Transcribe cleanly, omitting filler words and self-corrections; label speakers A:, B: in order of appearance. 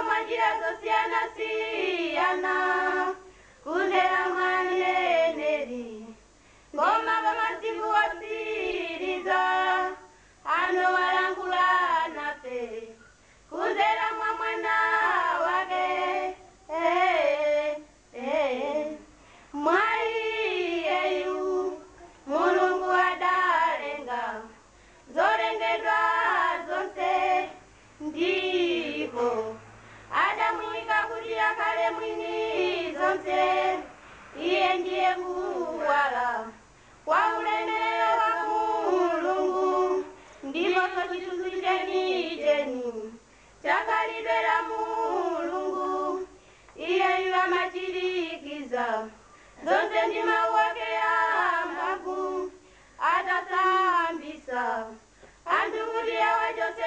A: mwa njira zosiyanasiyana kuzera mwa aneneri, koma pamasiku otsiriza ano walankhula nafe kuzera mwa Mwana wake. Mwa iyeyu Mulungu adalenga zolengedwa zonse, ndipo adamuyika kuti akhale mwini zonse. Iye ndiye kuwala kwa ulemerero wa Mulungu, ndiponso chithunzi chenicheni chakhalidwe la Mulungu. Iyeyu amachirikiza zonse ndi mawu ake amphamvu, atasambitsa anthu kuti awachotse.